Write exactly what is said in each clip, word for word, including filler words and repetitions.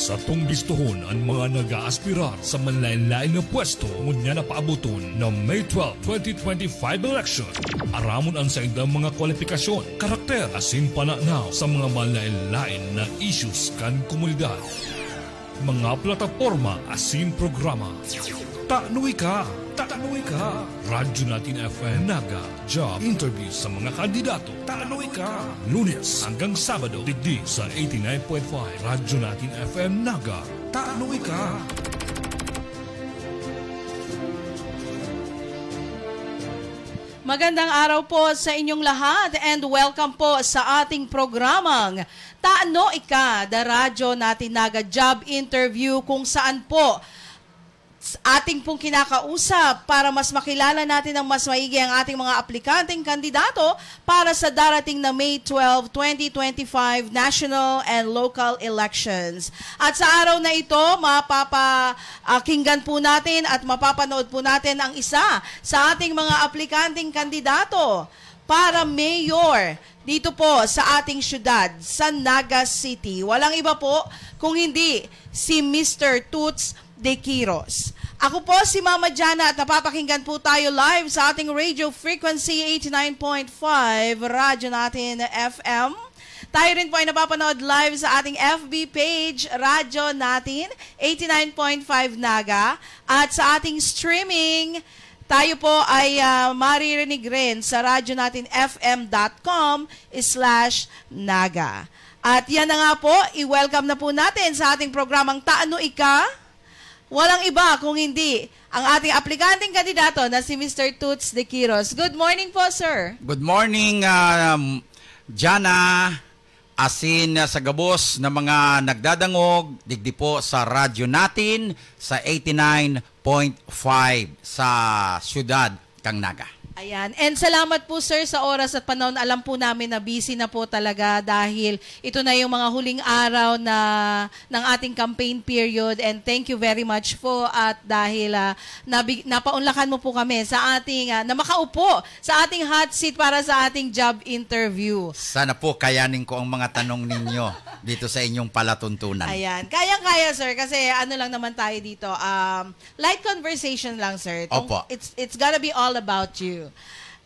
Satong bistohon an mga nag-aaspirar sa manlaen-laen na pwesto ngunyan na paaboton na May twelve, twenty twenty-five election. Aramon an saindang mga kwalipikasyon, karakter, asin pananaw sa mga manlaen-laen na issues kan komunidad. Mga plataporma asin programa. Tano ika! Tano ika! Radyo Natin F M Naga. Job interview sa mga kandidato. Tano ika! Lunes hanggang Sabado, digdi sa eighty-nine point five Radyo Natin F M Naga. Tano ika! Magandang araw po sa inyong lahat and welcome po sa ating programang Tano Ika, The Radyo Natin Naga Job Interview, kung saan po s-, ating pong kinakausap para mas makilala natin ang mas maigi ang ating mga aplikanteng kandidato para sa darating na May twelve, twenty twenty-five national and local elections. At sa araw na ito, mapapakinggan po natin at mapapanood po natin ang isa sa ating mga aplikanteng kandidato para mayor dito po sa ating syudad, sa Naga City. Walang iba po kung hindi si Mister Toots De Quiros. Ako po si Mama Jana at napapakinggan po tayo live sa ating radio frequency, eighty-nine point five Radyo Natin F M. Tayo rin po ay napapanood live sa ating F B page, Radyo Natin, eighty-nine point five Naga, at sa ating streaming, tayo po ay, ah, maririnig rin sa radyo natin F M dot com slash Naga. At yan na nga po, i-welcome na po natin sa ating programang Tano Ika. Walang iba kung hindi ang ating aplikanteng kandidato na si Mister Toots De Quiros. Good morning po, sir. Good morning, um, Jana, asin, uh, sa gabos na mga nagdadangog, digdi po sa radyo natin sa eighty-nine point five sa siyudad kang Naga. Ayan. And salamat po, sir, sa oras at panahon. Alam po namin na busy na po talaga dahil ito na yung mga huling araw na ng ating campaign period. And thank you very much po at dahil, ah, nabi-, napaunlakan mo po kami sa ating, ah, na makaupo sa ating hot seat para sa ating job interview. Sana po kayanin ko ang mga tanong ninyo dito sa inyong palatuntunan. Ayan. Kayang-kaya, sir, kasi ano lang naman tayo dito, um, light conversation lang, sir. Itong Opo. it's, it's gotta be all about you.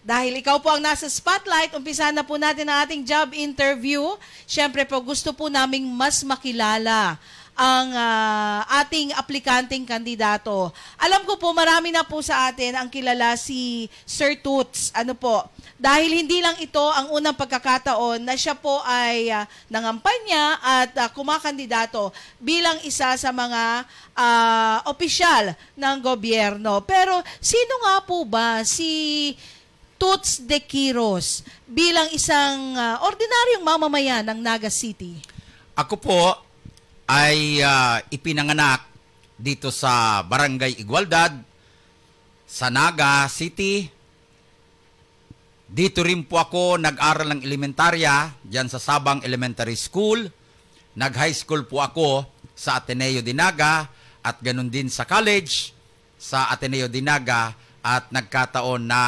Dahil ikaw po ang nasa spotlight, umpisahan na po natin ang ating job interview. Siyempre po, gusto po naming mas makilala ang, ah, ating aplikanteng kandidato. Alam ko po, marami na po sa atin ang kilala si Sir Toots. Ano po? Dahil hindi lang ito ang unang pagkakataon na siya po ay, ah, nangampanya at, ah, kumakandidato bilang isa sa mga, ah, opisyal ng gobyerno. Pero sino nga po ba si Toots De Quiros bilang isang, ah, ordinaryong mamamayan ng Naga City? Ako po ay, ah, ipinanganak dito sa Barangay Igualdad, sa Naga City. Dito rin po ako nag-aral ng elementarya, diyan sa Sabang Elementary School. Nag-high school po ako sa Ateneo de Naga at ganun din sa college sa Ateneo de Naga at nagkataon na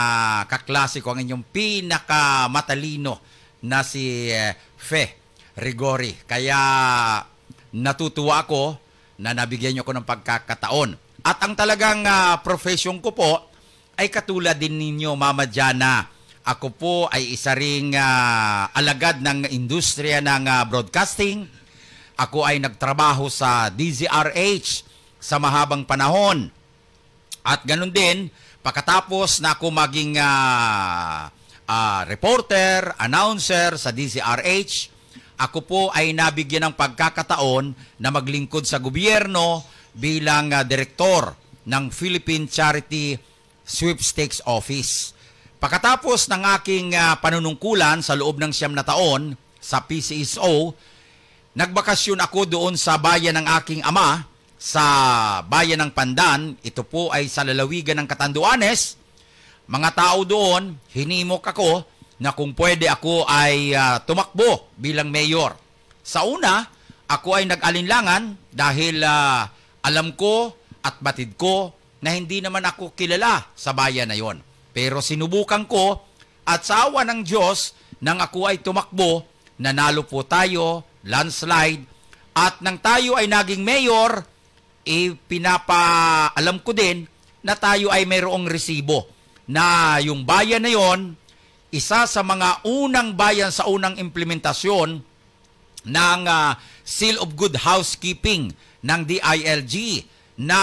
kaklase ko ang inyong pinakamatalino na si, eh, Fe Rigori. Kaya natutuwa ako na nabigyan niyo ako ng pagkakataon. At ang talagang, ah, profesyon ko po ay katulad din ninyo, Mama Jana. Ako po ay isa ring, ah, alagad ng industriya ng, ah, broadcasting. Ako ay nagtrabaho sa D Z R H sa mahabang panahon. At ganun din, pakatapos na ako maging, ah, ah, reporter, announcer sa D Z R H, ako po ay nabigyan ng pagkakataon na maglingkod sa gobyerno bilang, ah, direktor ng Philippine Charity Sweepstakes Office. Pakatapos ng aking, ah, panunungkulan sa loob ng siyam na taon sa P C S O, nagbakasyon ako doon sa bayan ng aking ama, sa bayan ng Pandan. Ito po ay sa lalawigan ng Catanduanes. Mga tao doon, hinimok ako na kung pwede ako ay, ah, tumakbo bilang mayor. Sa una, ako ay nag-alinlangan dahil, ah, alam ko at batid ko na hindi naman ako kilala sa bayan na yon. Pero sinubukan ko, at sa awa ng Diyos, nang ako ay tumakbo, nanalo po tayo, landslide, at nang tayo ay naging mayor, ipinapaalam ko din na tayo ay mayroong resibo na yung bayan na yon, isa sa mga unang bayan sa unang implementasyon ng, ah, Seal of Good Housekeeping ng D I L G na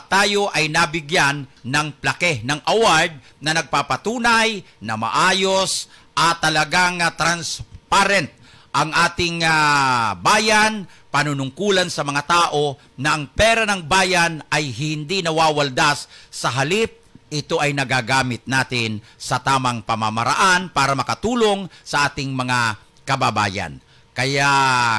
tayo ay nabigyan ng plake, ng award na nagpapatunay na maayos at talagang, ah, transparent ang ating, ah, bayan, panunungkulan sa mga tao na ang pera ng bayan ay hindi nawawaldas, sa halip ito ay nagagamit natin sa tamang pamamaraan para makatulong sa ating mga kababayan. Kaya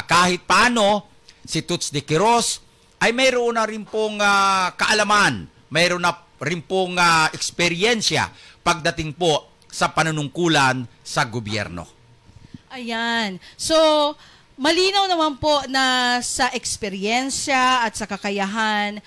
kahit paano, si Toots de Quirós ay mayroon na rin pong, ah, kaalaman, mayroon na rin pong, ah, eksperyensya pagdating po sa panunungkulan sa gobyerno. Ayan. So, malinaw naman po na sa eksperyensya at sa kakayahan,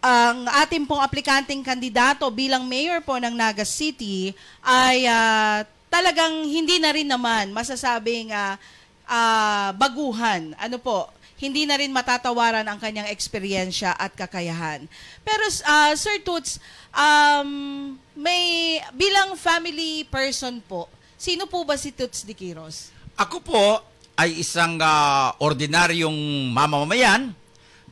ang ating pong aplikanteng kandidato bilang mayor po ng Naga City ay, ah, talagang hindi na rin naman masasabing, ah, ah, baguhan. Ano po, hindi na rin matatawaran ang kanyang eksperyensya at kakayahan. Pero, ah, Sir Toots, um, may, bilang family person po, sino po ba si Toots de Quirós? Ako po ay isang, ah, ordinaryong mamamayan,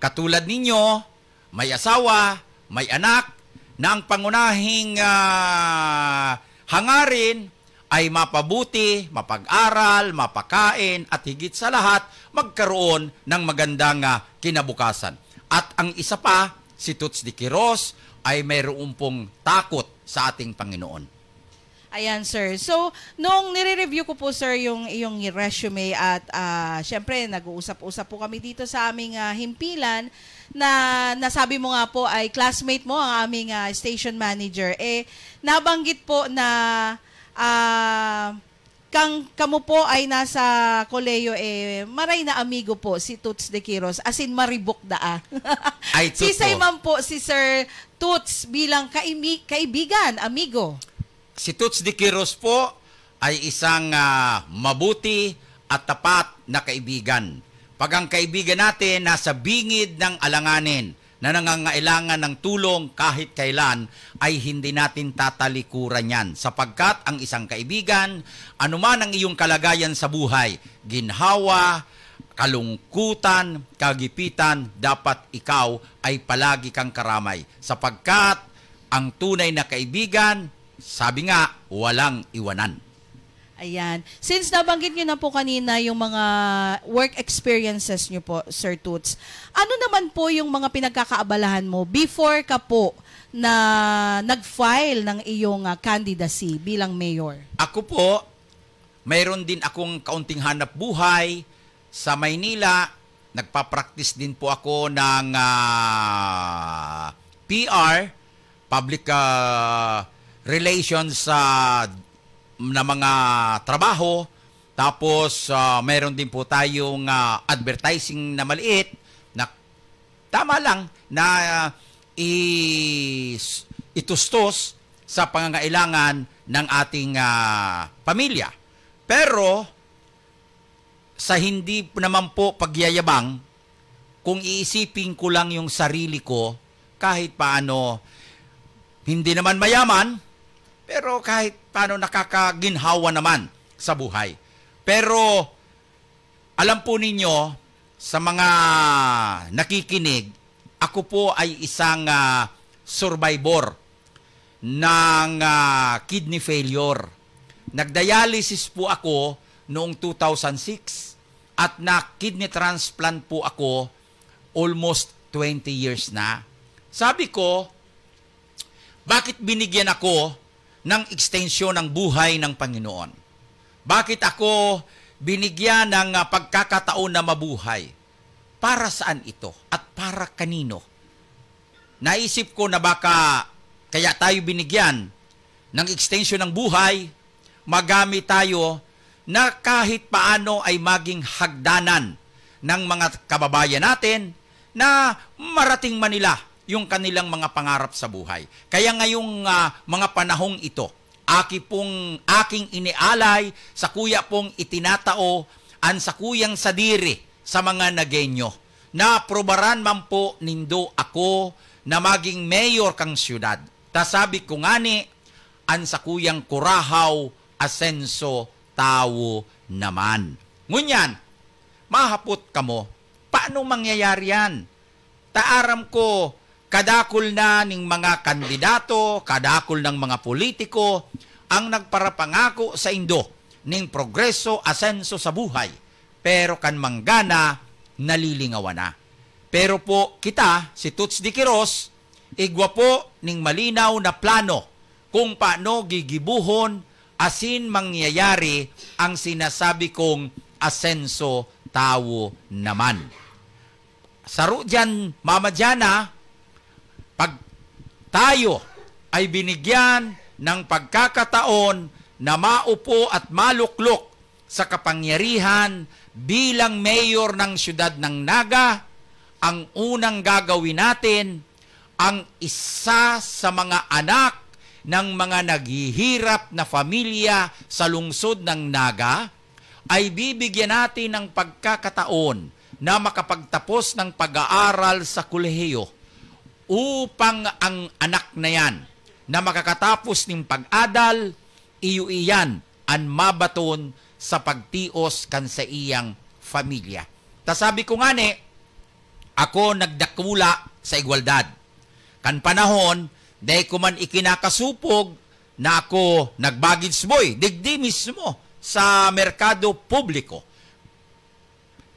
katulad ninyo, may asawa, may anak, na ang pangunahing, ah, hangarin ay mapabuti, mapag-aral, mapakain, at higit sa lahat, magkaroon ng magandang, ah, kinabukasan. At ang isa pa, si Toots de Quirós ay mayroon pong takot sa ating Panginoon. Ayan, sir. So, nung nire-review ko po, sir, yung iyong resume at, ah, syempre, nag-uusap-usap po kami dito sa aming, ah, himpilan na nasabi mo nga po ay classmate mo ang aming, ah, station manager. Eh, nabanggit po na, ah, kang kamo po ay nasa kolehiyo, eh, maray na amigo po si Toots de Quirós, as in maribok daa. Ay, Sisay totoo. man po si Sir Toots bilang kaimi-, kaibigan, amigo? Si Toots de Quirós po ay isang, ah, mabuti at tapat na kaibigan. Pag ang kaibigan natin nasa bingid ng alanganin na nangangailangan ng tulong kahit kailan, ay hindi natin tatalikuran yan. Sapagkat ang isang kaibigan, anuman ang iyong kalagayan sa buhay, ginhawa, kalungkutan, kagipitan, dapat ikaw ay palagi kang karamay. Sapagkat ang tunay na kaibigan, sabi nga, walang iwanan. Ayan. Since nabanggit niyo na po kanina yung mga work experiences niyo po, Sir Toots, ano naman po yung mga pinagkakaabalahan mo before ka po na nag-file ng iyong, ah, candidacy bilang mayor? Ako po, mayroon din akong kaunting hanap buhay sa Maynila. Nagpa-practice din po ako ng, ah, P R, public, ah, relations, ah, na mga trabaho. Tapos, ah, mayroon din po tayong, ah, advertising na maliit na tama lang na, ah, is-, itustos sa pangangailangan ng ating, ah, pamilya. Pero sa hindi naman po pagyayabang, kung iisipin ko lang yung sarili ko, kahit paano, hindi naman mayaman, pero kahit paano nakakaginhawa naman sa buhay. Pero alam po ninyo, sa mga nakikinig, ako po ay isang, ah, survivor ng, ah, kidney failure. Nagdialysis po ako noong two thousand six at na-kidney transplant po ako almost twenty years na. Sabi ko, "Bakit binigyan ako ng ekstensyon ng buhay ng Panginoon? Bakit ako binigyan ng, ah, pagkakataon na mabuhay? Para saan ito at para kanino?" Naisip ko na baka kaya tayo binigyan ng ekstensyon ng buhay, magamit tayo na kahit paano ay maging hagdanan ng mga kababayan natin na marating man nila yung kanilang mga pangarap sa buhay. Kaya ngayong, ah, mga panahong ito, aki pong, aking inialay, sakuya pong itinatao an sakuyang sadiri sa mga Nagueño. Naprobaran man po nindo ako na maging mayor kang siyudad. Ta sabi ko ngani, an sakuyang Curahaw, Asenso, tawo naman. Ngunyan, mahapot kamo, paano mangyayari yan? Ta aram ko, kadakul na ning mga kandidato, kadakul ng mga politiko ang nagparapangako sa indo ning progreso, asenso sa buhay, pero kan manggana, nalilingawan na. Pero po kita, si Toots de Quirós, igwa po ning malinaw na plano kung paano gigibuhon asin mangyayari ang sinasabi kong asenso tawo naman. Saro diyan, Mama Diana, pag tayo ay binigyan ng pagkakataon na maupo at maluklok sa kapangyarihan bilang mayor ng siyudad ng Naga, ang unang gagawin natin, ang isa sa mga anak ng mga naghihirap na pamilya sa lungsod ng Naga ay bibigyan natin ng pagkakataon na makapagtapos ng pag-aaral sa kolehiyo upang ang anak na yan na makakatapos ning pag-adal, iyo iyan an mabaton sa pagtios kan saiyang pamilya. Ta sabi ko ngani, ako nagdakula sa igwaldad. Kan panahon, dai ko man ikinakasupog na ako nag-baggage boy, digdi mismo sa merkado publiko.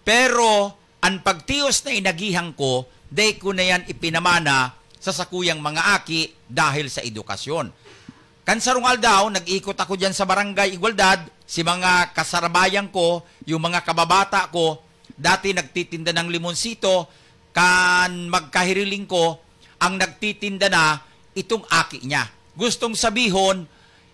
Pero an pagtios na inagihan ko, dai ko na yan ipinamana sa sakuyang mga aki dahil sa edukasyon. Kan sarong aldaw, nag-ikot ako diyan sa Barangay Igualdad, si mga kasarabayan ko, yung mga kababata ko, dati nagtitinda ng limonsito, kan magkahiriling ko, ang nagtitinda na itong aki niya. Gustong sabihon,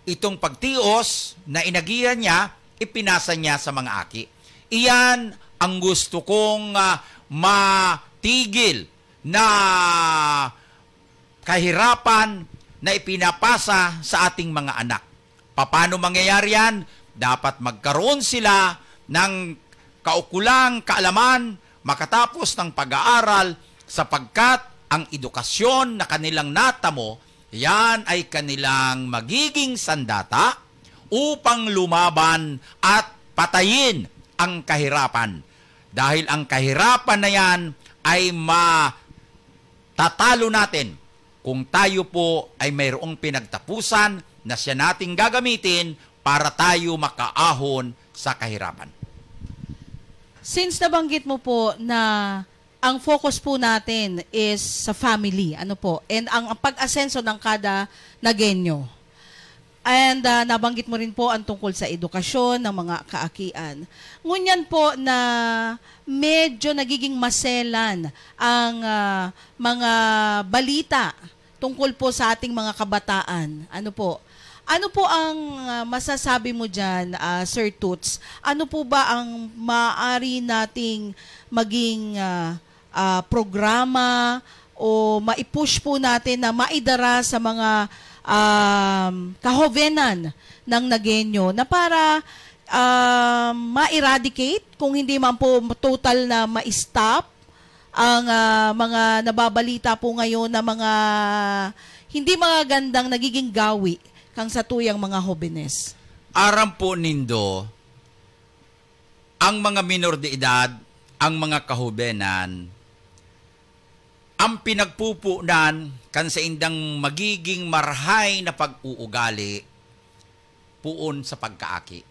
itong pagtios na inagihan niya, ipinasa niya sa mga aki. Iyan ang gusto kong, ah, matigil na kahirapan na ipinapasa sa ating mga anak. Paano mangyayari yan? Dapat magkaroon sila ng kaukulang kaalaman makatapos ng pag-aaral, sapagkat ang edukasyon na kanilang natamo, yan ay kanilang magiging sandata upang lumaban at patayin ang kahirapan. Dahil ang kahirapan na yan ay matatalo natin kung tayo po ay mayroong pinagtapusan na siya nating gagamitin para tayo makaahon sa kahirapan. Since nabanggit mo po na ang focus po natin is sa family, ano po, and ang, ang pag-asenso ng kada Nagueño. And ah, nabanggit mo rin po ang tungkol sa edukasyon ng mga kaakian. Ngunyan po na medyo nagiging maselan ang ah, mga balita tungkol po sa ating mga kabataan. Ano po? Ano po ang ah, masasabi mo diyan, ah, Sir Toots? Ano po ba ang maaari nating maging ah, ah, programa o mai-push po natin na maidara sa mga um, kahovenan ng Nagueño na para um, ma-eradicate, kung hindi man po total na ma-stop, ang ah, mga nababalita po ngayon na mga hindi magagandang nagiging gawi kang satuyang mga hobenes? Aram po nindo, ang mga minor de edad, ang mga kahobenan, ang pinagpupunan kan saindang magiging marahay na pag-uugali poon sa pagkaaki.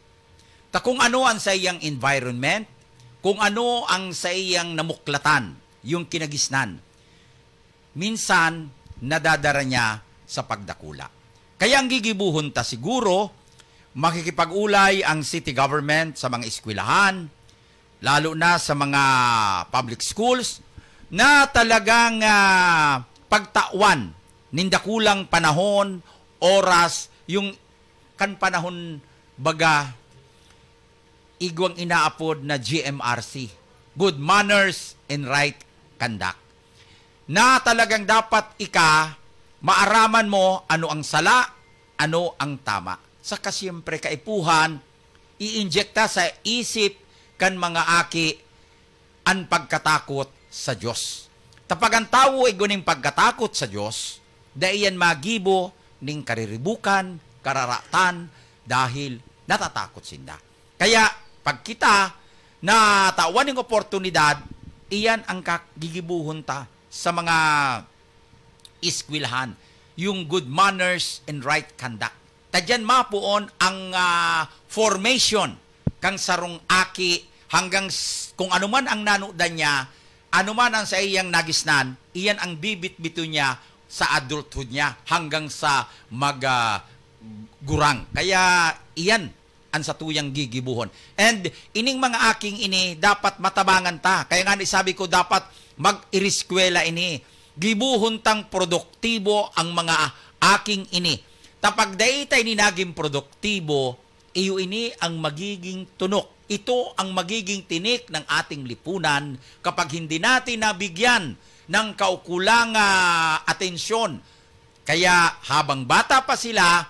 Ta kung ano ang saiyang environment, kung ano ang saiyang namuklatan, yung kinagisnan, minsan nadadara niya sa pagdakula. Kaya ang gigibuhon ta siguro, makikipag-ulay ang city government sa mga eskwelahan, lalo na sa mga public schools, na talagang ah, pagtawan nin dakulang panahon, oras, yung kan panahon baga igwang inaapod na G M R C, good manners and right conduct, na talagang dapat ika maaraman mo ano ang sala, ano ang tama. Saka siyempre, kaipuhan, iinjekta sa isip kan mga aki an pagkatakot sa Dios. Ta pag an tawo igwa ning pagkatakot sa Dios, dai yan magibo ning kariribukan, kararatan, dahil natatakot sinda. Kaya, pag kita natawan ning oportunidad, iyan ang kagigibuhon ta sa mga eskwelahan, yung good manners and right conduct. Ta diyan mapoon ang, ah, formation kan sarong aki hanggang s-, kung ano man ang nanudan niya, ano man ang sa iyang nagisnan, iyan ang bibitbito niya sa adulthood niya hanggang sa mag, ah, gurang. Kaya iyan ang satuyang gigibuhon. And ining mga aking ini, dapat matabangan ta. Kaya nga ni sabi ko, dapat mag-iriskwela ini. Gibuhon tang produktibo ang mga aking ini. Ta pag dai ta ini naging produktibo, iyo ini ang magiging tunok. Ito ang magiging tinik ng ating lipunan kapag hindi natin nabigyan ng kaukulang, ah, atensyon. Kaya habang bata pa sila,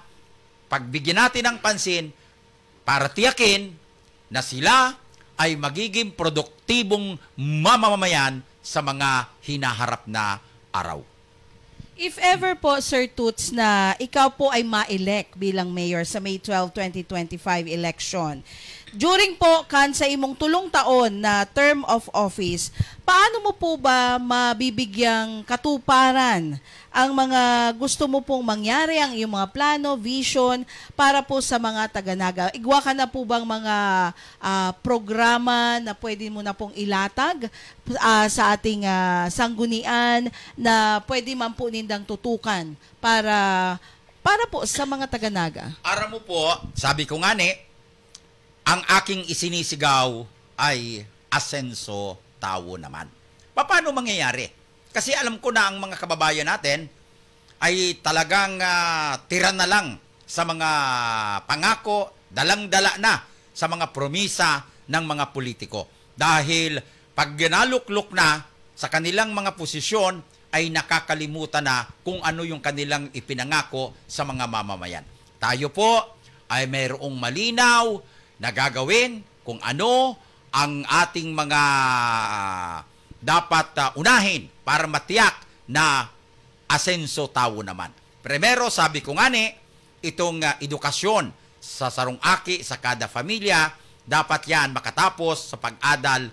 pagbigyan natin ng pansin para tiyakin na sila ay magiging produktibong mamamayan sa mga hinaharap na araw. If ever po, Sir Toots, na ikaw po ay ma-elect bilang mayor sa May twelve, twenty twenty-five election, during po kan sa imong tulong taon na term of office, paano mo po ba mabibigyang katuparan ang mga gusto mo pong mangyari, ang iyong mga plano, vision para po sa mga taga-Naga? Igwa ka na po bang mga, ah, programa na pwede mo na pong ilatag, ah, sa ating, ah, sanggunian na pwede man po nindang tutukan para, para po sa mga taga-Naga? Aram mo po, sabi ko nga ni, ang aking isinisigaw ay asenso tawo naman. Paano mangyayari? Kasi alam ko na ang mga kababayan natin ay talagang, ah, tira na lang sa mga pangako, dalang-dala na sa mga promisa ng mga politiko. Dahil pag naluklok na sa kanilang mga posisyon, ay nakakalimutan na kung ano yung kanilang ipinangako sa mga mamamayan. Tayo po ay mayroong malinaw na gagawin kung ano ang ating mga, ah, dapat, ah, unahin para matiyak na asenso tawo naman. Primero, sabi ko nga ni, itong, ah, edukasyon sa sarong aki, sa kada pamilya, dapat yan makatapos sa pag-adal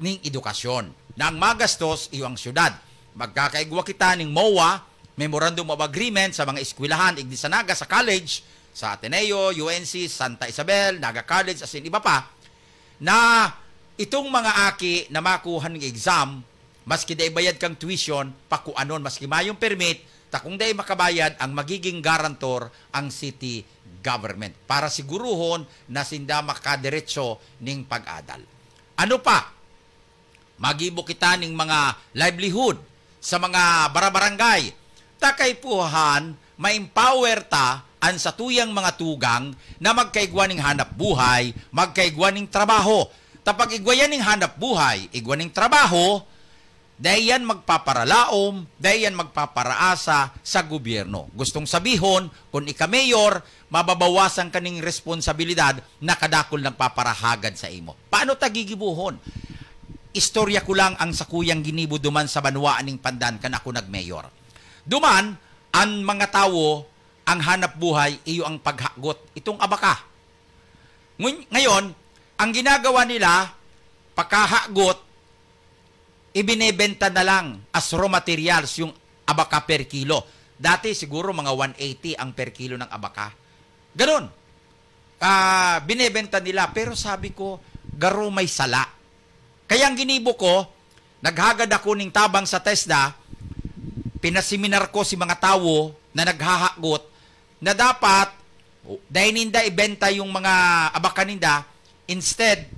ning edukasyon. Na ang magastos, iyo ang syudad. Magkakaigwa kita ning MOA, Memorandum of Agreement, sa mga eskwelahan, igdi sa Naga, sa college, sa Ateneo, U N C, Santa Isabel, Naga College, asin iba pa, na itong mga aki na makuha ng exam, maski dai bayad kang tuition, pakuanon, maski mayong permit, ta kung dai makabayad, ang magiging guarantor ang city government para siguruhon na sinda makadiretso ning pag-adal. Ano pa? Magibo kita ning mga livelihood sa mga barabarangay. Ta kaipuhan, ma-empower ta an satuyang mga tugang na magkaigwa ning hanap buhay, magkaigwa ning trabaho. Ta pag igwa yan ning hanap buhay, igwa ning trabaho, dai yan magpaparalaom, dai yan magpaparaasa sa gobyerno. Gustong sabihon, kun ika mayor, mababawasan ka ning responsabilidad na kadakul nagpaparahagad sa imo. Paano ta gigibohon? Istorya ko lang ang sakuyang ginibo duman sa banwaan ning Pandan kan ako nag-mayor. Duman, an mga tawo, ang hanap buhay, iyo ang paghagot. Itong abaka. Ngun-, ngayon, ang ginagawa nila, pagkahagot, ibinebenta na lang as raw materials yung abaka per kilo. Dati siguro mga one eighty ang per kilo ng abaka. Ganun. Ah, binebenta nila. Pero sabi ko, garo may sala. Kaya ang ginibo ko, naghagad ako ning tabang sa TESDA, pinaseminar ko si mga tawo na naghahagot na dapat dai ninda ibenta yung mga abaka ninda, instead,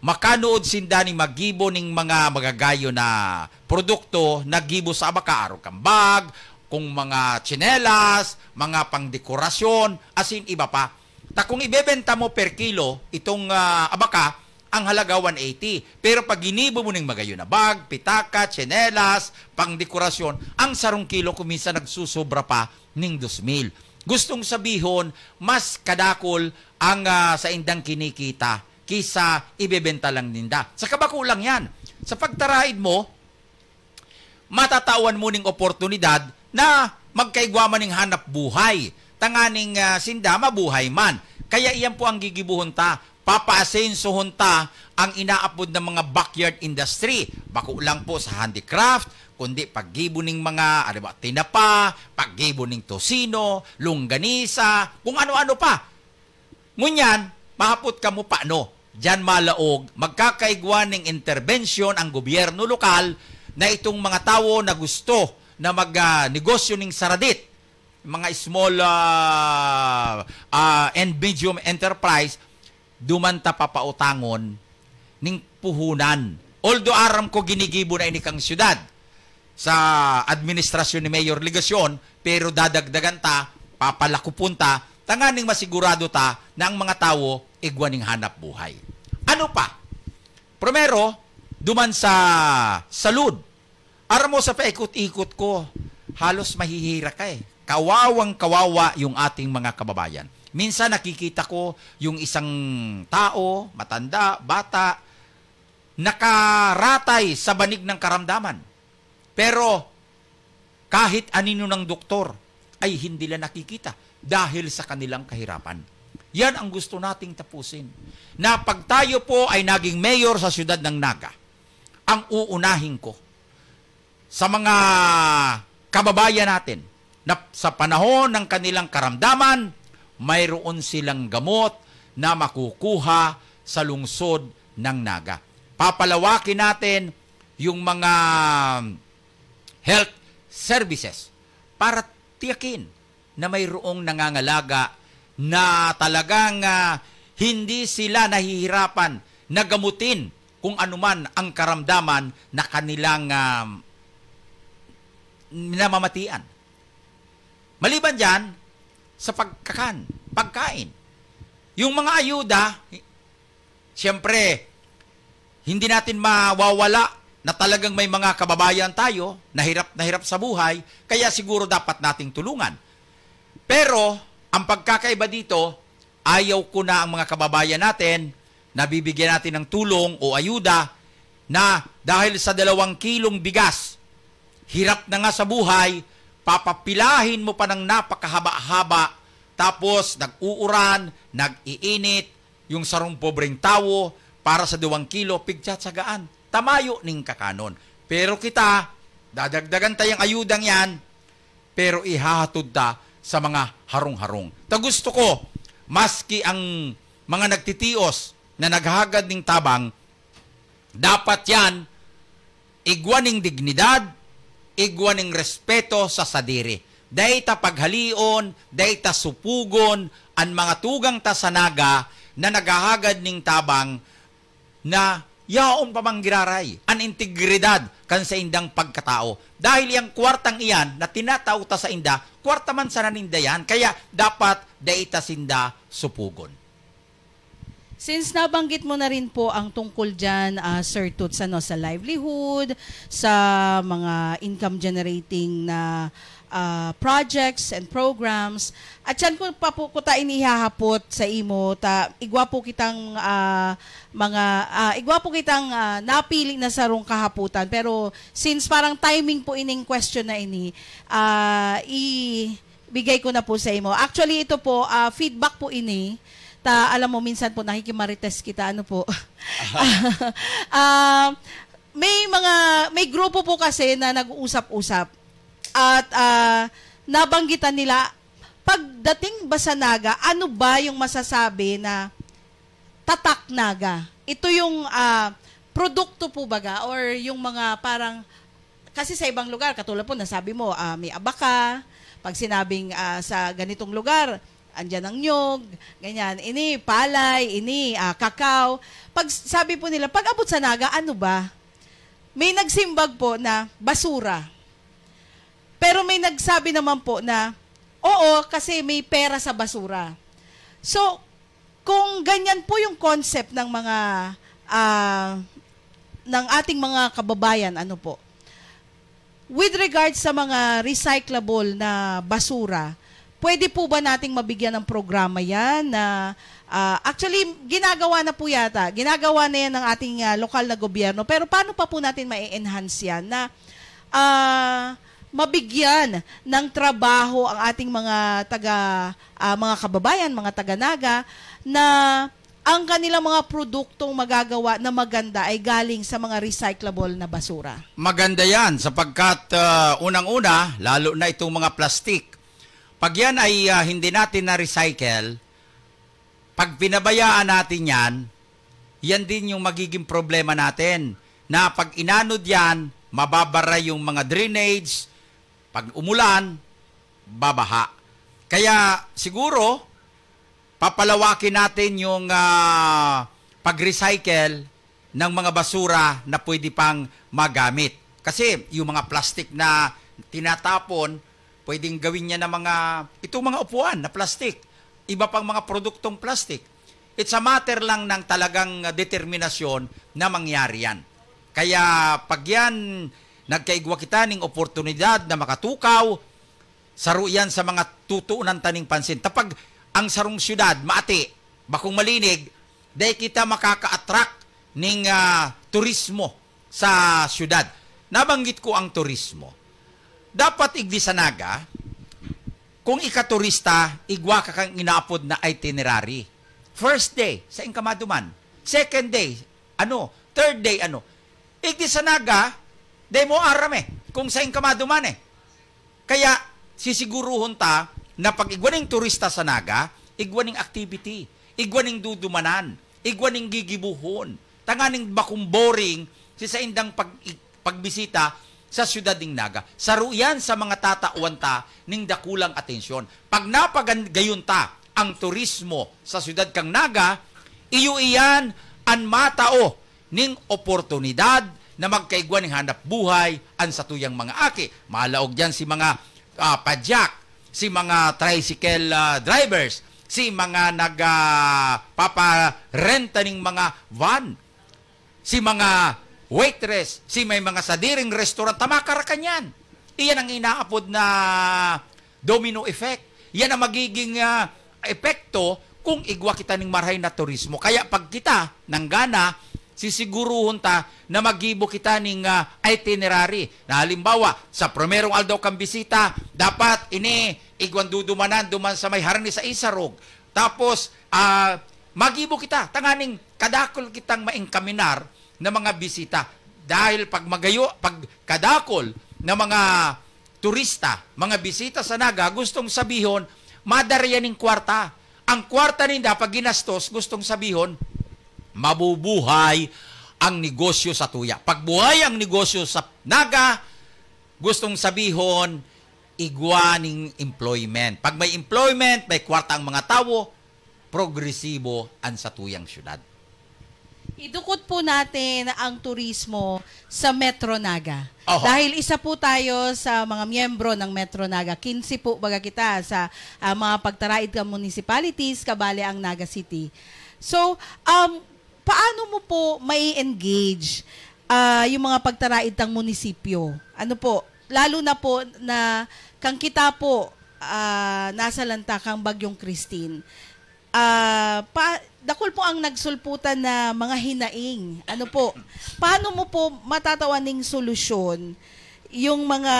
makanood sinda ning maggibo ning mga magagayon na produkto na gibo sa abaka, arog kan bag, kung mga tsinelas, mga pangdekorasyon, asin iba pa. Ta kung ibebenta mo per kilo itong, ah, abaka, ang halaga one eighty. Pero pag ginibo mo ning magayon na bag, pitaka, tsinelas, pangdekorasyon, ang sarong kilo kung minsan nagsusobra pa ning dos mil. Gustong sabihon, mas kadakol ang, ah, saindang kinikita kisa ibebenta lang ninda. Sa kabako lang yan. Sa pagtaraid mo, matatawan mo ning oportunidad na magkaigwa man ning hanap buhay. Tanganing, ah, sinda mabuhay man. Kaya iyan po ang gigibuhon ta. Papaasensohon ta ang inaapod na mga backyard industry. Bako lang po sa handicraft, kundi paggibo ning mga, ano ba, tinapa, paggibo ning tocino, longganisa, kung ano-ano pa. Ngunyan, mahapot kamo paano? Diyan malaog, magkakaigwa ning interbensyon ang gobyerno lokal na itong mga tawo na gusto na mag, ah, negosyo ning saradit, mga small, ah, ah, and medium enterprise, duman ta papautangon ning puhunan. Although aram ko ginigibo na ini kang syudad sa administrasyon ni Mayor Legacion, pero dadagdagan ta, papalakupon ta, tanganing masigurado ta na ang mga tawo igwa ning hanap buhay. Ano pa? Primero, duman sa salud. Aram mo, sa paikot-ikot ko, halos mahihira ka eh. Kawawang-kawawa yung ating mga kababayan. Minsan nakikita ko yung isang tao, matanda, bata, nakaratay sa banig ng karamdaman. Pero kahit anino ng doktor, ay hindi la nakikita dahil sa kanilang kahirapan. Yan ang gusto nating tapusin. Na pag tayo po ay naging mayor sa siyudad ng Naga, ang uunahin ko sa mga kababayan natin na sa panahon ng kanilang karamdaman, mayroon silang gamot na makukuha sa lungsod ng Naga. Papalawakin natin yung mga health services para tiyakin na mayroong nangangalaga na talagang, ah, hindi sila nahihirapan na gamutin kung anuman ang karamdaman na kanilang, ah, namamatian. Maliban diyan, sa pagkakan, pagkain. Yung mga ayuda, siyempre, hindi natin mawawala na talagang may mga kababayan tayo na hirap na hirap sa buhay, kaya siguro dapat nating tulungan. Pero, ang pagkakaiba dito, ayaw ko na ang mga kababayan natin na bibigyan natin ng tulong o ayuda na dahil sa dalawang kilong bigas, hirap na nga sa buhay, papapilahin mo pa ng napakahaba-haba, tapos nag-uuran, nag-iinit, yung sarong pobreng tawo, para sa duwang kilo, pigtsatsagaan. Tamayo ning kakanon. Pero kita, dadagdagan tayong ayudang yan, pero ihahatod ta sa mga harong-harong. Ta gusto ko, maski ang mga nagtitios na naghahagad ning tabang, dapat yan igwa ning dignidad, igwa ning respeto sa sadiri. Dai ta paghalion, dai ta supugon an mga tugang ta sa Naga na naghahagad ning tabang na yaon pa man giraray an integridad kan saindang pagkatao. Dahil yang kwartang iyan na tinatao ta sainda, kwarta man sana ninda yan, kaya dapat dai ta sinda supugon. Since nabanggit mo na rin po ang tungkol diyan, ah, Sir Toots, ano, sa livelihood, sa mga income generating na, ah, projects and programs, at yan ko pa po, ko ta ini ihahapot sa imo, ta igwa po kitang, ah, mga, ah, igwa po kitang, ah, napili na sarong kahapotan. Pero since parang timing po ining question na ini, ah, i-, bigay ko na po sa imo. Actually, ito po, ah, feedback po ini. Ta, alam mo, minsan po nakikimarites kita, ano po. Ah, may mga, may grupo po kasi na nag-uusap-usap. At, ah, nabanggitan nila, pagdating ba sa Naga, ano ba yung masasabi na tatak Naga? Ito yung, ah, produkto po baga or yung mga parang, kasi sa ibang lugar, katulad po nasabi mo, ah, may abaka, pag sinabing, ah, sa ganitong lugar, andyan ang nyog, ganyan, ini, palay, ini, ah, kakao. Pag sabi po nila, pag abot sa Naga, ano ba? May nagsimbag po na basura. Pero may nagsabi naman po na, oo, kasi may pera sa basura. So, kung ganyan po yung concept ng mga, ah, ng ating mga kababayan, ano po, With regards sa mga recyclable na basura, pwede po ba nating mabigyan ng programa yan na, ah, actually, ginagawa na po yata, ginagawa na yan ng ating, ah, lokal na gobyerno, pero paano pa po natin ma-enhance yan na, ah, mabigyan ng trabaho ang ating mga taga, ah, mga kababayan, mga taga-Naga na ang kanilang mga produktong magagawa na maganda ay galing sa mga recyclable na basura? Maganda yan sapagkat, ah, unang-una, lalo na itong mga plastik. Pag yan ay, ah, hindi natin na-recycle, pag pinabayaan natin yan, yan din yung magiging problema natin. Na pag inanod yan, mababara yung mga drainage, pag umulan, babaha. Kaya siguro, papalawakin natin yung, ah, pag-recycle ng mga basura na pwede pang magamit. Kasi yung mga plastic na tinatapon, pwedeng gawin niya ng mga, itong mga upuan na plastic, iba pang mga produktong plastic. It's a matter lang ng talagang determinasyon na mangyari yan. Kaya pag yan, nagkaigwa kita ning oportunidad na makatukaw, saro yan sa mga tutuunan taning pansin. Tapag ang sarong syudad, maati, bakong malinig, dai kita makaka-attract ning, ah, turismo sa syudad. Nabanggit ko ang turismo. Dapat igdi sa Naga, kung ikaturista, igwa ka kang inaapod na itinerary. First day, sain ka maduman. Second day, ano. Third day, ano. Igdi sa Naga, dai mo aram eh, kung sain ka maduman eh. Kaya, sisiguruhon ta na pag igwa ning turista sa Naga, igwa ning activity, igwa ning dudumanan, igwa ning gigibohon. Tanganing bakong boring si saindang pag, pagbisita sa siyudad ning Naga. Saro yan sa mga tatawan ta ning dakulang atensyon. Pag napagayon ta ang turismo sa siyudad kang Naga, iyo iyan an matao ning oportunidad na magkaigwa ning hanap buhay an satuyang mga aki. Malaog diyan si mga, ah, padyak, si mga tricycle, ah, drivers, si mga nag, ah, paparenta ning mga van, si mga waitress, si may mga sadiring restaurant, tamakarakan yan. Iyan ang inaapod na domino effect. Yan ang magiging, ah, epekto kung igwa kita ning marahay na turismo. Kaya pag kita, nanggana, sisiguruhon ta na maggibo kita ning, ah, itinerary. Na halimbawa, sa primerong aldaw kang bisita, dapat ini igwan dudumanan duman sa may harani sa Isarog. Tapos, ah, maggibo kita, tanganing kadakol kitang maingkaminar na mga bisita. Dahil pag magayo, pag kadakol na mga turista, mga bisita sa Naga, gustong sabihon, madara yan ning kwarta. Ang kwarta ninda, pag ginastos, gustong sabihon, mabubuhay ang negosyo sa tuya. Pag buhay ang negosyo sa Naga, gustong sabihon, igwa ning employment. Pag may employment, may kwarta ang mga tawo, progresibo an satuyang syudad. Idukot po natin ang turismo sa Metro Naga. Oho. Dahil isa po tayo sa mga miyembro ng Metro Naga. Kinse po, baga kita, sa, ah, mga pagtaraid kan municipalities, kabale ang Naga City. So, um, paano mo po mai-engage, ah, yung mga pagtaraid tang munisipyo? Ano po? Lalo na po na kang kita po, ah, nasa lanta kang Bagyong Christine. Ah, pa, dakul po ang nagsulputan na mga hinaing. Ano po? Paano mo po matatawan ning solusyon yung mga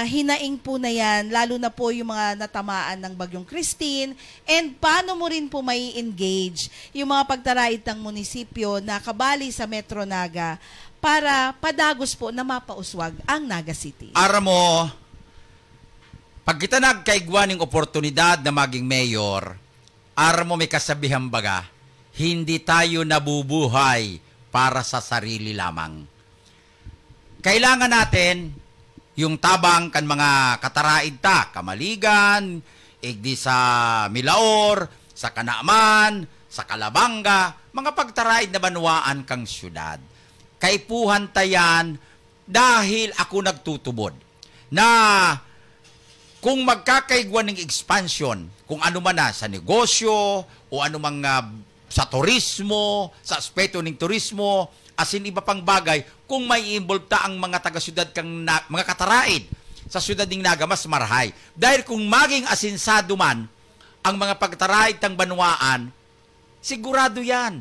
hinaing po na yan, lalo na po yung mga natamaan ng Bagyong Christine? And paano mo rin po mai-engage yung mga pagtaraid ng munisipyo na kabali sa Metro Naga para padagos po na mapauswag ang Naga City? Aram mo, pag kita nagkaigwa ning oportunidad na maging mayor, aram mo, may kasabihan baga, "Hindi tayo nabubuhay para sa sarili lamang." Kailangan natin yung tabang kan mga kataraid ta, Kamaligan, igdi sa Milaor, sa Kanaman, sa Kalabanga, mga pagtaraid na banwaan kang syudad. Kaipuhan ta yan dahil ako nagtutubod na kung magkakaigwa ning expansion, kung ano man na, sa negosyo o ano mang, ah, sa turismo, sa aspeto ning turismo, asin iba pang bagay, kung may involve ta ang mga taga-syudad kan Na-, mga kataraid sa syudad ning Naga, mas marahay. Dahil kung maging asinsado man ang mga pagtaraid tang banwaan, sigurado yan.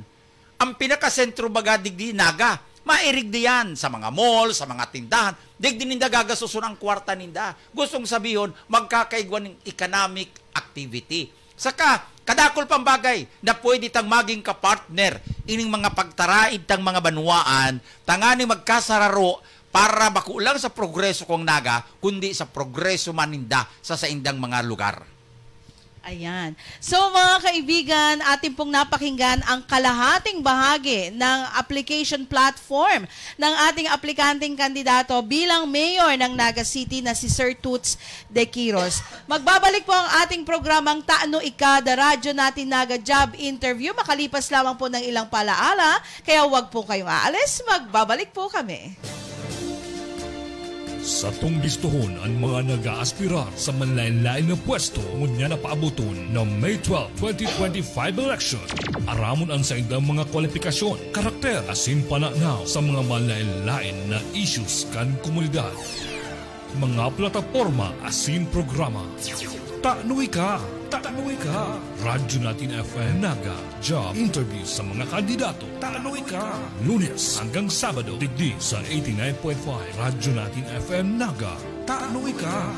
Ang pinakasentro baga digdi, Naga, mairig diyan sa mga mall, sa mga tindahan, digdi ninda gagastoson ang kwarta ninda. Gustong sabihon, magkakaigwa ning economic activity. Saka, kadakul pang bagay na pwede tang maging kapartner ining mga pagtaraid tang mga banwaan, tanganing magkasararo para bako lang sa progreso kong Naga, kundi sa progreso man ninda sa saindang mga lugar. Ayan. So, mga kaibigan, atin pong napakinggan ang kalahating bahagi ng application platform ng ating aplikanteng kandidato bilang mayor ng Naga City na si Sir Toots de Quiros. Magbabalik po ang ating programang Tano Ika, The Radyo Natin Naga Job Interview, makalipas lamang po ng ilang palaala, kaya huwag po kayong aalis, magbabalik po kami. Satong bistohon an mga nag-aaspirar sa manlaen-laen na pwesto ngunyan na paaboton na May twelve, twenty twenty-five election. Aramon an saindang mga kwalipikasyon, karakter, asin pananaw sa mga manlaen-laen na issues kan komunidad. Mga plataporma asin programa. Tano Ika! Tano Ika! Radyo Natin F M Naga, job interview sa mga kandidato. Tano Ika! Lunes hanggang Sabado, digdi sa eighty-nine point five Radyo Natin F M Naga. Tano Ika!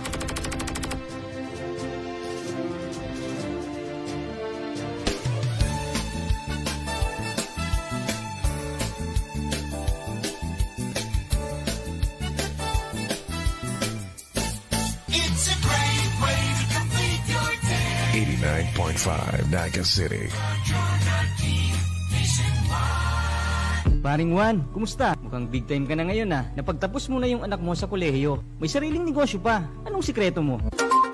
It's a great way to complete your day. Eighty-nine point five Naga City. Paring Juan, kumusta? Mukhang big time ka na ngayon, ah. Napagtapos mo na yung anak mo sa kolehiyo. May sariling negosyo pa. Anong sikreto mo?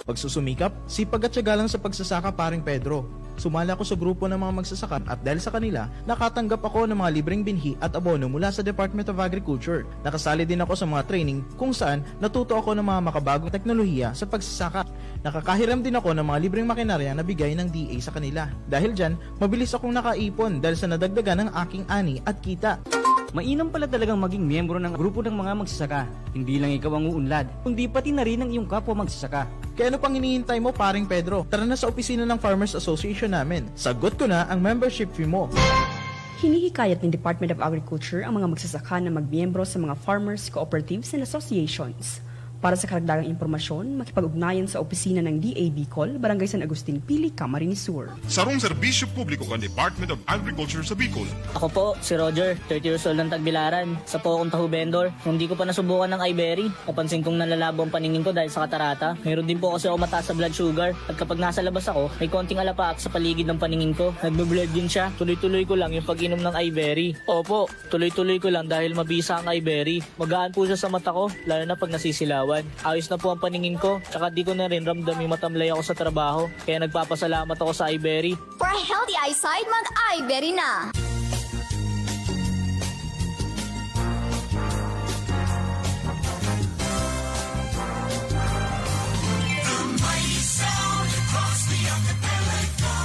Pagsusumikap, sipag at tiyaga lang sa pagsasaka, Paring Pedro. Sumali ako sa grupo ng mga magsasaka at dahil sa kanila, nakatanggap ako ng mga libreng binhi at abono mula sa Department of Agriculture. Nakasali din ako sa mga training kung saan natuto ako ng mga makabagong teknolohiya sa pagsasaka. Nakakahiram din ako ng mga libreng makinarya na bigay ng D A sa kanila. Dahil dyan, mabilis akong nakaipon dahil sa nadagdagan ng aking ani at kita. Mainam pala talagang maging miyembro ng grupo ng mga magsasaka. Hindi lang ikaw ang uunlad, kundi pati na rin ang iyong kapwa magsasaka. Kaya ano pang hinihintay mo, Paring Pedro? Tara na sa opisina ng Farmers Association namin. Sagot ko na ang membership fee mo. Hinihikayat ng Department of Agriculture ang mga magsasaka na magmiyembro sa mga farmers, cooperatives, and associations. Para sa karagdagang impormasyon, makipag-ugnayan sa opisina ng D A Bicol, Barangay San Agustin, Pili, Camarines Sur. Sarong serbisyo publiko kan Department of Agriculture sa Bicol. Ako po, si Roger, thirty years old ng Tagbilaran. Isa po akong taho vendor. Nung di ko pa nasubukan ng iBerry, napansin kong nanlalabo ang paningin ko dahil sa katarata. Mayroon din po kasi ako mataas sa blood sugar. At kapag nasa labas ako, may konting alapaap sa paligid ng paningin ko. Nagbe-blurred din siya. Tuloy-tuloy ko lang yung pag-inom ng iBerry. Opo, tuloy-tuloy ko lang dahil mabisa ang iBerry. Magaan po siya sa mata ko, lalo na pag nasisilawan. Ayos na po ang paningin ko, tsaka di ko na rin ramdam yung matamlay ako sa trabaho. Kaya nagpapasalamat ako sa iBerry. For a healthy eyesight, mag-iBerry na! The mighty sound across the archipelago.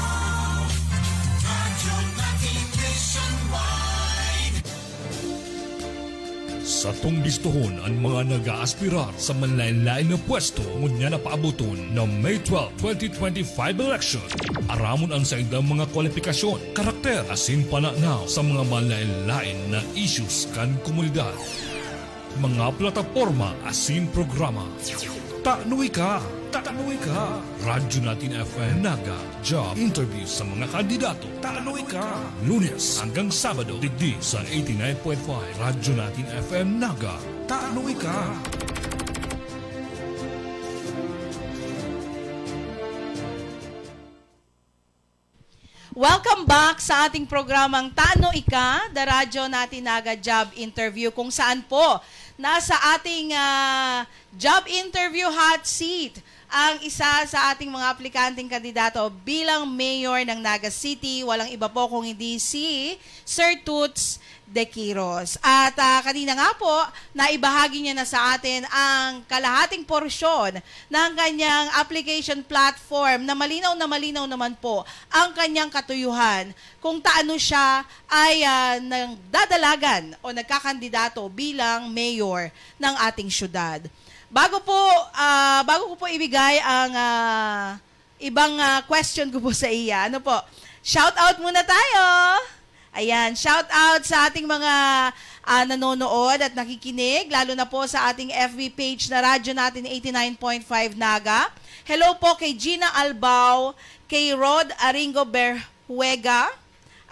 Radyo Natin Nationwide. Satong bistohon an mga nag-aaspirar sa manlaen-laen na pwesto ngunyan na paaboton na May twelve, twenty twenty-five election. Aramon an saindang mga kwalipikasyon, karakter, asin pananaw sa mga manlaen-laen na issues kan komunidad. Mga plataporma asin programa. Tano Ika! Tano Ika! Radyo Natin F M Naga. Job interview sa mga kandidato. Tano Ika! Lunes hanggang Sabado, digdi sa eighty-nine point five Radyo Natin F M Naga. Tano Ika! Welcome back sa ating programang Tano Ika, The Radyo Natin Naga Job Interview, kung saan po nasa ating, ah, job interview hot seat ang isa sa ating mga aplikanteng kandidato bilang mayor ng Naga City. Walang iba po kung hindi si Sir Toots de Quiros. At, ah, kanina nga po, naibahagi niya na sa atin ang kalahating porsyon ng kanyang application platform na malinaw na malinaw naman po ang kanyang katuyuhan kung taano siya ay, ah, nagdadalagan o nagkakandidato bilang mayor ng ating syudad. Bago po, ah, bago ko po ibigay ang, ah, ibang, ah, question ko po sa iya, ano po? Shout out muna tayo! Ayan, shout out sa ating mga, ah, nanonood at nakikinig, lalo na po sa ating F B page na Radyo Natin eighty-nine point five Naga. Hello po kay Gina Albao, kay Rod Aringo Berjuega.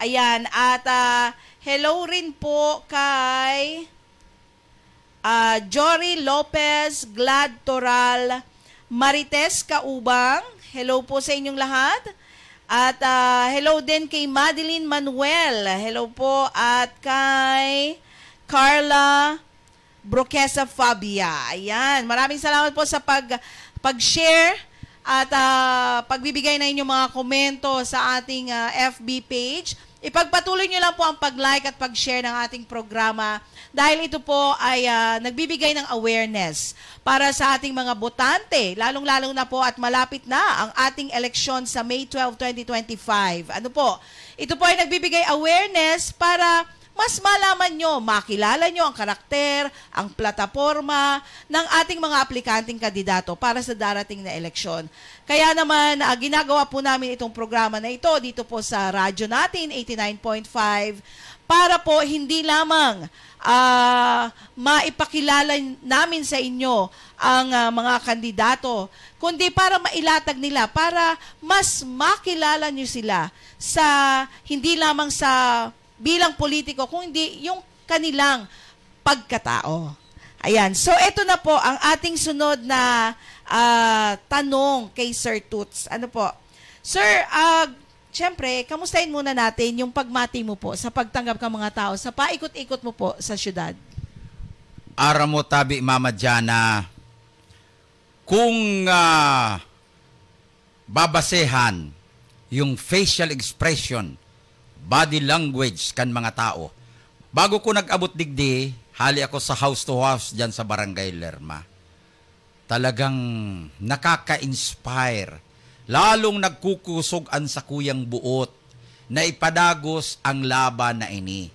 Ayan, at, ah, hello rin po kay, ah, Jory Lopez, Glad Toral, Marites Kaubang. Hello po sa inyong lahat. At, ah, hello din kay Madeline Manuel. Hello po. At kay Carla Broquesa Fabia. Ayan. Maraming salamat po sa pag, pag-share at, ah, pagbibigay na inyong mga komento sa ating, ah, F B page. Ipagpatuloy nyo lang po ang pag-like at pag-share ng ating programa dahil ito po ay, ah, nagbibigay ng awareness para sa ating mga botante, lalong-lalo na po at malapit na ang ating eleksyon sa May twelve, twenty twenty-five. Ano po? Ito po ay nagbibigay awareness para mas malaman nyo, makilala nyo ang karakter, ang plataporma ng ating mga aplikanteng kandidato para sa darating na eleksyon. Kaya naman, ah, ginagawa po namin itong programa na ito dito po sa Radyo Natin, eighty-nine point five, para po hindi lamang, ah, maipakilala namin sa inyo ang, ah, mga kandidato, kundi para mailatag nila, para mas makilala nyo sila sa, hindi lamang sa bilang politiko, kung hindi yung kanilang pagkatao. Ayan. So, eto na po ang ating sunod na, ah, tanong kay Sir Toots. Ano po? Sir, ah, siyempre, kamustahin muna natin yung pagmati mo po sa pagtanggap ng mga tao sa paikot-ikot mo po sa syudad. Aram mo, tabi, Mama Jana, kung, ah, babasehan yung facial expression, body language kan mga tao. Bago ko nag-abot digdi, hali ako sa house to house diyan sa Barangay Lerma. Talagang nakaka-inspire. Lalong nagkukusog an sakuyang buot na ipadagos ang laban na ini.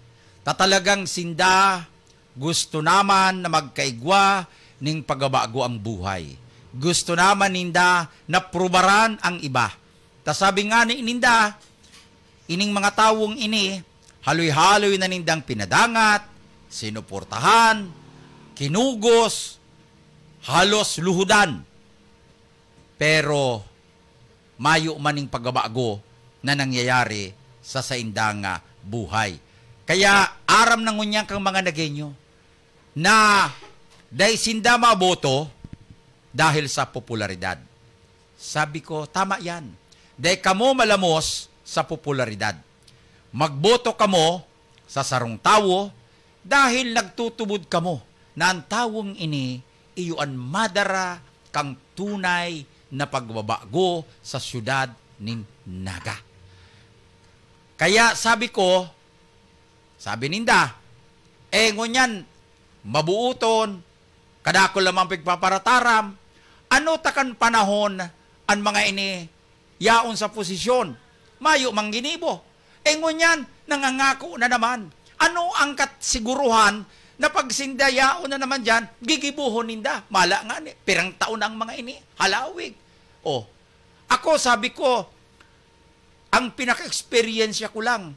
Ta talagang sinda gusto naman na magkaigwa ning pagbabago ang buhay. Gusto naman ninda na prubaran ang iba. Ta sabi nga ni ninda, ining mga tawong ini, haloy-haloy na nindang pinadangat, sinuportahan, kinugos, halos luhudan. Pero mayo man ning pagbabago na nangyayari sa saindang, ah, buhay. Kaya aram na ngunyan kang mga Nagueño na dai sinda maboto dahil sa popularidad. Sabi ko, "Tama yan. Dai kamo malamos sa popularidad. Magboto kamo sa sarong tawo dahil nagtutubod kamo na an tawong ini iyo an madara kan tunay na pagbabago sa siyudad nin Naga." Kaya sabi ko, sabi ninda, "Eh, ngunyan, mabuoton, kadakul lamang pigpaparataram, ano ta kan panahon an mga ini yaon sa posisyon? Mayo mang ginibo." Eh, ngunyan, nangangako na naman. Ano ang kasiguruhan na pag sinda yaon na naman diyan, gigibohon ninda? Mala nga ni, pirang taon na ang mga ini, halawig. Oh, ako, sabi ko, ang pinaka-eksperyensya ko lang,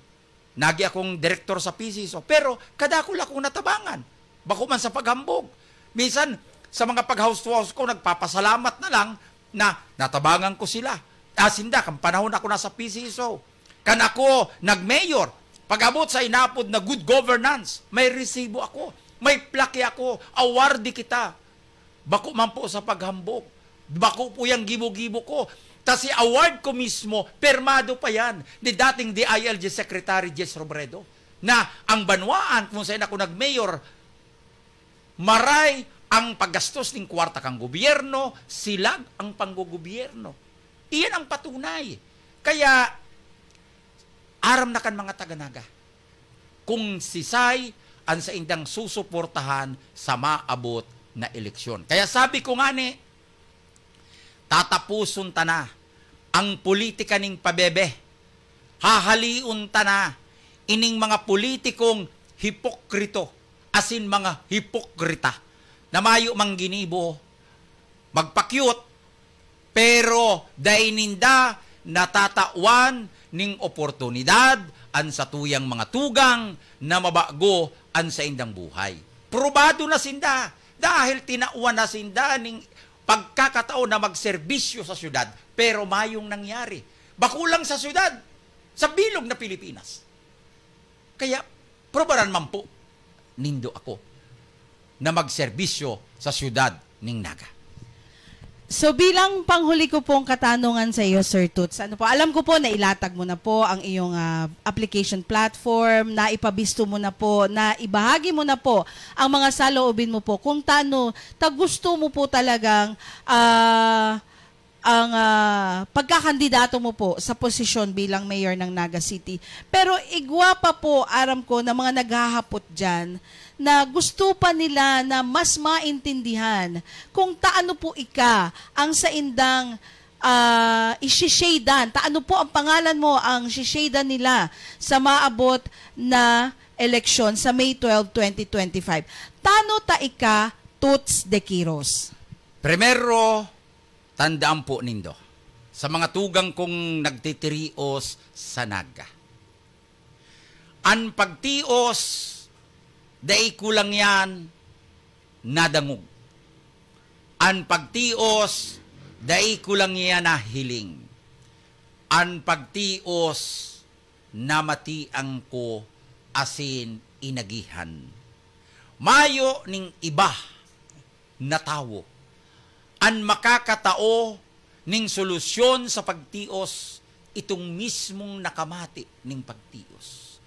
nagi akong direktor sa P C S O, pero kadakul akong natabangan. Bako man sa paghambog. Minsan, sa mga pag-house to house ko, nagpapasalamat na lang na natabangan ko sila. Asinda, kan panahon ako nasa P C S O. Kan ako nag-mayor, pag-abot sa inapod na good governance, may resibo ako, may plaque ako, awardee kita. Bako man po sa paghambog. Bako po yang gibo-gibo ko. Ta si award ko mismo, permado pa yan ni dating D I L G Secretary Jess Robredo, na ang banwaan kung saan ako nag-mayor, maray ang paggastos ning kwarta kan gobyerno, silag ang panggogobyerno. Iyan ang patunay. Kaya, aram na kan mga taga Naga kung sisay an saindang susuportahan sa maabot na eleksyon. Kaya sabi ko ngani, tatapuson ta na ang politika ning pabebe. Hahalion ta na ining mga politikong hipokrito, asin mga hipokrita, na mayo mang ginibo, magpa-cute, pero dai ninda natatawan ning oportunidad an satuyang mga tugang na mabago an saindang buhay. Probado na sinda dahil tinawan na sinda ning pagkakataon na magserbisyo sa syudad, pero mayong nangyari. Bako lang sa syudad, sa bilog na Pilipinas. Kaya, probaran man po nindo ako na magserbisyo sa syudad ning Naga. So, bilang panghuli ko pong katanungan sa iyo, Sir Toots, ano po, alam ko po na ilatag mo na po ang iyong, ah, application platform, na ipabisto mo na po, na ibahagi mo na po ang mga saloobin mo po kung tano ta gusto mo po talagang, ah, ang, ah, pagkakandidato mo po sa posisyon bilang mayor ng Naga City. Pero igwa pa po, aram ko, na mga naghahapot diyan na gusto pa nila na mas maintindihan kung taano po ika ang saindang, ah, isisheydan, taano po ang pangalan mo ang sisheydan nila sa maabot na eleksyon sa May twelve, twenty twenty-five. Tano ta ika, Toots de Quiros? Primero, tandaan po nindo, sa mga tugang kong nagtitirios sa Naga, an pagtios, dai ko lang yan nadangog. An pagtios, dai ko lang yan nahiling. An pagtios, namatian ko asin inagihan. Mayo ning iba na tawo an makakatao ning solusyon sa pagtios, itong mismong nakamati ning pagtios.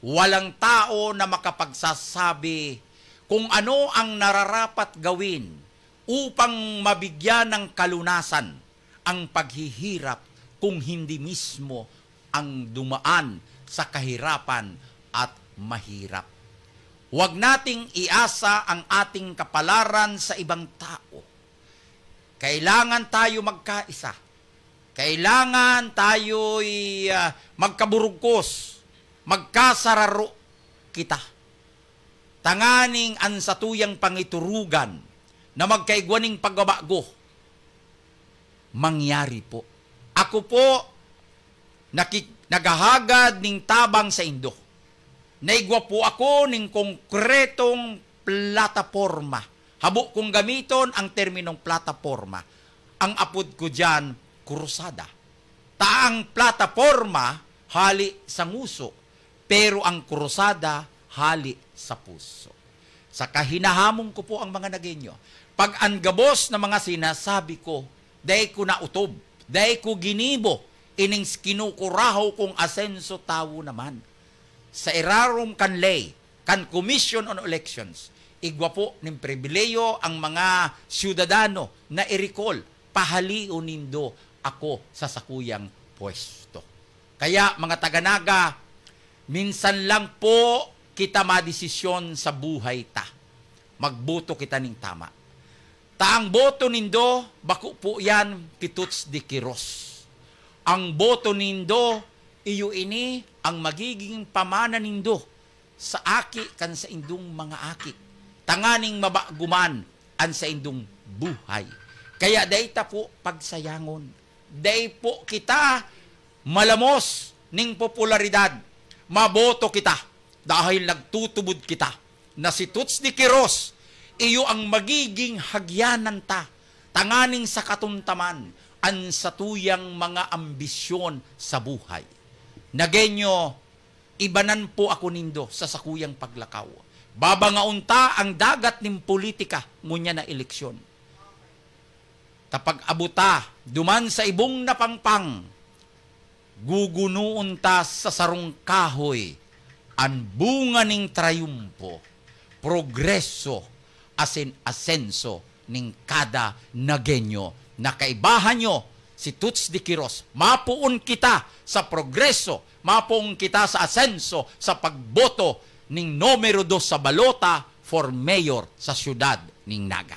Walang tao na makapagsasabi kung ano ang nararapat gawin upang mabigyan ng kalunasan ang paghihirap kung hindi mismo ang dumaan sa kahirapan at mahirap. Huwag nating iasa ang ating kapalaran sa ibang tao. Kailangan tayo magkaisa. Kailangan tayo'y, ah, magkaburugkos, magkasararo kita, tanganing an satuyang pangiturugan na magkaigwa ning pagbabago mangyari po. Ako po, naki-, naghahagad ning tabang saindo. Naigwa po ako ning konkretong plataporma. Habo kong gamiton ang terminong plataporma. Ang apod ko diyan, krusada. Ta ang plataporma hali sa nguso, pero ang krusada hali sa puso. Saka hinahamon ko po ang mga Nagueño. Pag an gabos na mga sinasabi ko, dai ko nautob, dai ko ginibo, ining kinukurahaw kong asenso tawo naman. Sa irarom kan ley, kan Commission on Elections, igwa po nin pribilehiyo ang mga syudadano na i-recall, pahalion nindo ako sa sakuyang pwesto. Kaya, mga taga-Naga, minsan lang po kita madesisyon sa buhay ta. Magboto kita ning tama. Ta ang boto nindo, bako po yan ki Toots de Quiros. Ang boto nindo, iyo ini ang magiging pamana nindo sa aki kan saindong mga aki, tanganing mabago man an saindong buhay. Kaya dai ta po pagsayangon. Dai po kita malamos ning popularidad. Maboto kita dahil nagtutubod kita na si Toots de Quiros, iyo ang magiging hagyanan ta, tanganing sa katumtaman an satuyang mga ambisyon sa buhay. Nagueño, ibanan po ako nindo sa sakuyang paglakaw. Babangaon ta ang dagat nin politika ngunyan na eleksyon. Ta pag-abot ta duman sa ibong na pangpang, gugunoon ta sa sarong kahoy an bunga ning trayumpo, progreso, asin asenso ning kada Nagueño. Na kaibahan nyo si Toots de Quiros. Mapoon kita sa progreso, mapoon kita sa asenso sa pagboto ning numero dos sa balota for mayor sa siyudad ning Naga.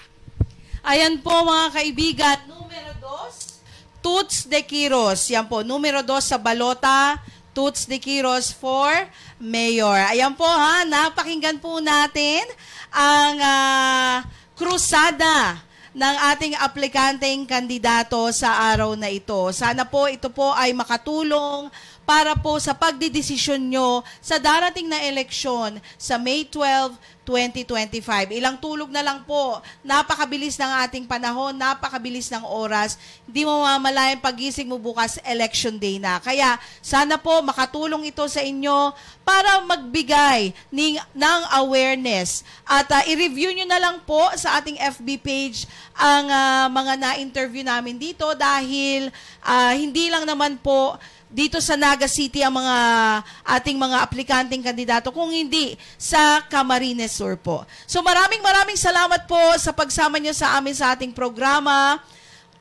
Ayan po, mga kaibigan, numero dos, Toots de Quiros. Yan po, numero dos sa balota, Toots de Quiros for mayor. Ayan po ha, napakinggan po natin ang ah, krusada ng ating aplikanteng kandidato sa araw na ito. Sana po ito po ay makatulong para po sa pagdedesisyon nyo sa darating na eleksyon sa May twelve, twenty twenty-five. Ilang tulog na lang po. Napakabilis ng ating panahon, napakabilis ng oras. Di mo mamalayan, pagising mo bukas, election day na. Kaya sana po makatulong ito sa inyo para magbigay ning, ng awareness. At ah, i-review nyo na lang po sa ating F B page ang ah, mga na-interview namin dito dahil ah, hindi lang naman po dito sa Naga City ang mga ating mga aplikanteng kandidato, kung hindi sa Camarines Sur po. So maraming maraming salamat po sa pagsama nyo sa amin sa ating programa.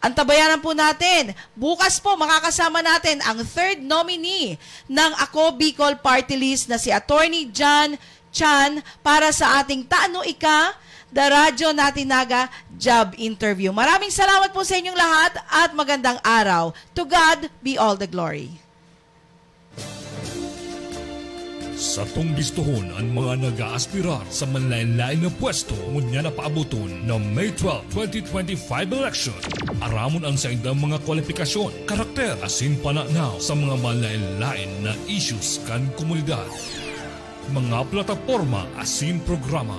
Antabayanan po natin, bukas po makakasama natin ang third nominee ng Ako Bicol Party List na si Attorney John Chan para sa ating Tano Ika, The Radyo Natin Naga job interview. Maraming salamat po sa inyong lahat at magandang araw. To God be all the glory. Satong bistohon an mga nag-aaspirar sa manlaen-laen na pwesto ngunyan na paaboton na May twelve, twenty twenty-five election. Aramon an saindang mga kwalipikasyon, karakter, asin pananaw sa mga manlaen-laen na issues kan komunidad. Mga plataporma asin programa.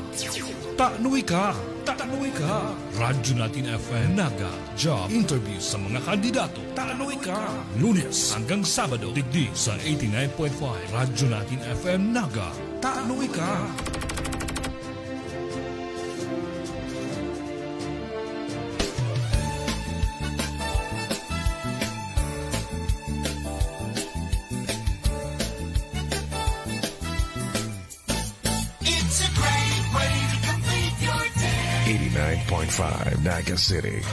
Tano Ika! Tano Ika! Radyo Natin F M Naga. Job interview sa mga kandidato. Tano Ika! Lunes hanggang Sabado, digdi sa eighty-nine point five Radyo Natin F M Naga. Tano Ika! It's a great way to complete your day. Eighty-nine point five Naga City.